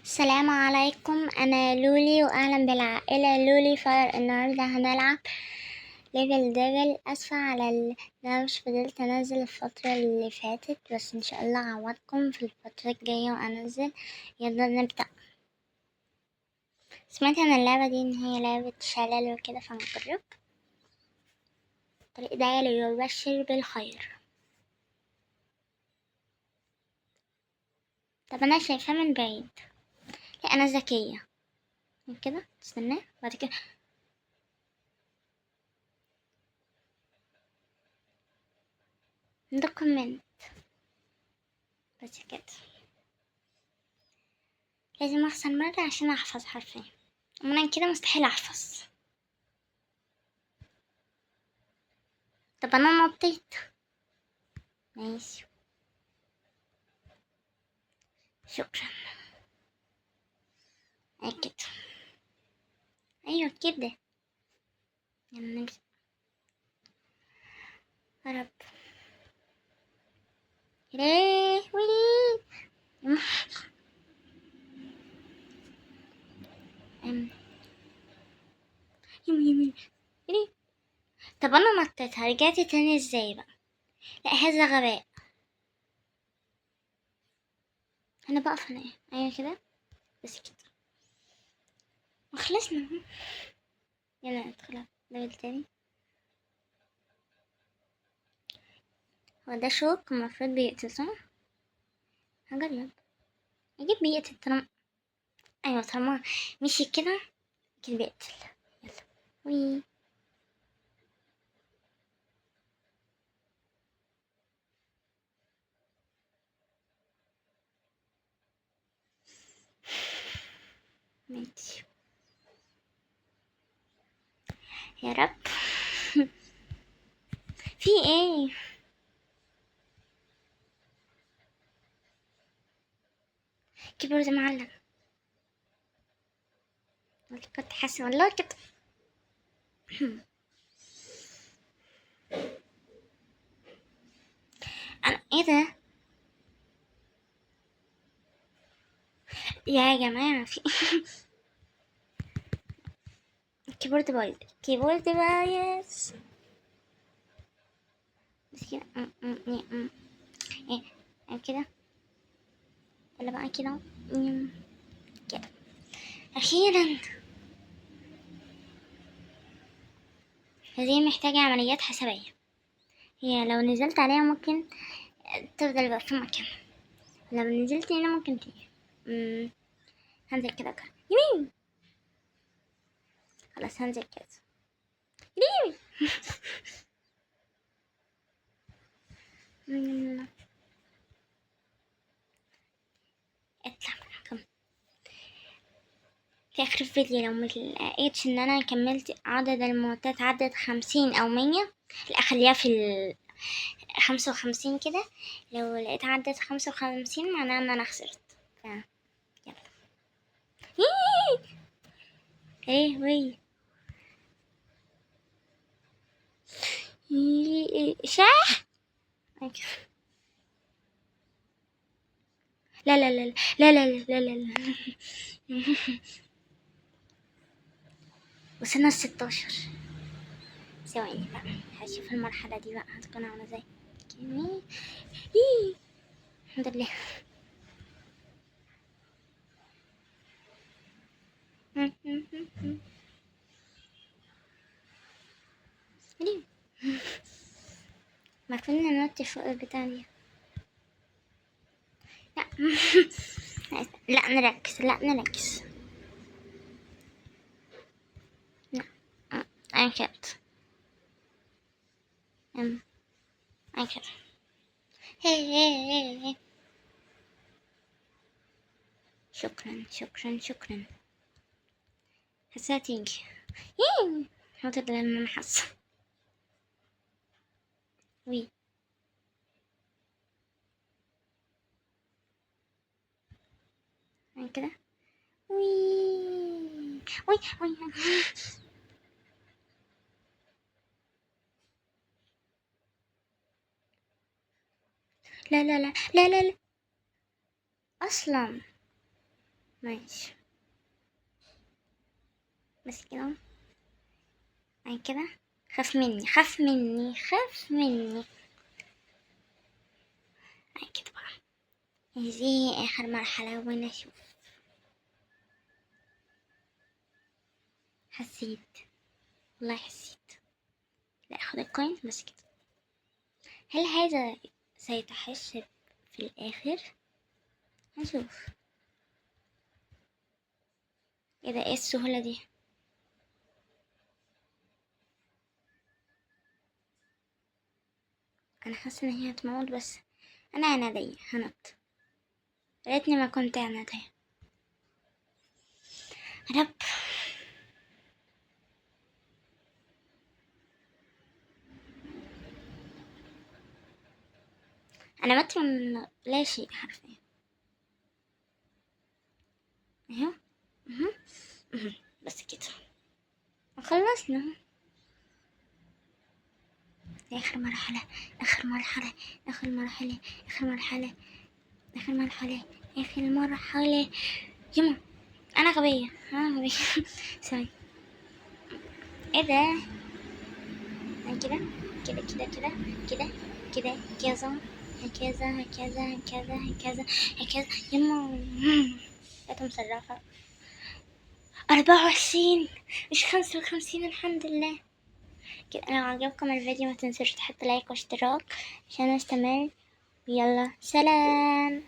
السلام عليكم، انا لولي واهلا بالعائلة لولي فاير. النهاردة هنلعب Level Devil. اسفة على انا مش فضلت انزل الفترة اللي فاتت، بس ان شاء الله اعوضكم في الفترة الجاية وانزل. يلا نبدأ. سمعت عن اللعبة دي ان هي لعبة شلل وكده، فنجرب. الطريق ده ليبشر بالخير. طب انا شايفاه من بعيد. لا انا ذكية كده، استنى بعد كده دوكيومنت بس كده. لازم اخسر مرة عشان احفظ حرفيا، انا كده مستحيل احفظ. طب انا نطيت، ماشي شكرا. ايه كده، ايوه كده، يلا نمشي. يا رب. ليه وي يم يم. طب انا نطيتها، رجعت تاني ازاي بقى؟ لا هذا غباء. انا بقف هنا ايه؟ ايوه كده بس كده وخلصنا. يلا ندخل level تاني. هو ده شوك المفروض بيقتل صح؟ هجرب اجيب بيقتل طالما، ايوه طالما مشي كده كده بيقتل. يلا وي. ماشي يا رب. في ايه؟ keyboard معلم. كنت حاسه والله كده. انا ايه ده يا جماعه؟ في ال keyboard بايظ، ال keyboard بايظ. بس كده. ايه ايه كده، ولا بقى كده كده. اخيرا هذه محتاجة عمليات حسابية. هي لو نزلت عليها ممكن تفضل بقى في مكانها، لو نزلت هنا ممكن تيجي. هنزل كده كده يمين. خلاص هنزل كده يمين. اطلع بقى. في اخر الفيديو لو ما لقيتش ان انا كملت عدد الموتات، عدد 50 او 100، لا اخليها في 55 كده. لو لقيت عدد 55 معناها ان انا خسرت. يلا. ايه وي شاح. لا لا لا لا لا لا لا لا. وصلنا 16. ثواني بقى هشوف المرحلة دي بقى هتكون عاملة ازاي. الحمد لله. ليه ما كنا ننط فوق البتاع دي؟ لا. لا نركز، لا نركز. لا انا كده، انا كده. هي. شكرا شكرا شكرا. حاسة تيجي. الحمد لله ان انا حاسة. وي انا كده. وي وي وي. لا لا لا لا لا لا. اصلا ماشي بس كده. بعد كده خاف مني، خاف مني، خاف مني. بعد كده بقى هذه آخر مرحلة ونشوف. حسيت والله حسيت. لا اخد الكوين بس كده. هل هذا سيتحسب في الآخر؟ هنشوف. ايه ده؟ ايه السهولة دي؟ انا حاسة ان هي هتموت، بس انا عنادية هنط. ريتني ما كنت عنادية. رب. انا مت من لا شيء حرفيا. اهو. بس كده خلصنا. اخر مرحلة، اخر مرحلة، اخر مرحلة، اخر مرحلة، اخر مرحلة، اخر مرحلة. يما انا غبية، انا غبية. سوري. ايه ده؟ أنا كده كده كده كده كده كده كذا هكذا هكذا هكذا هكذا هكذا. يما بقيت مسرفة. 24 مش 55. الحمد لله. كده لو عجبكم الفيديو ما تنسوش تحطوا لايك واشتراك عشان استمر. يلا سلام.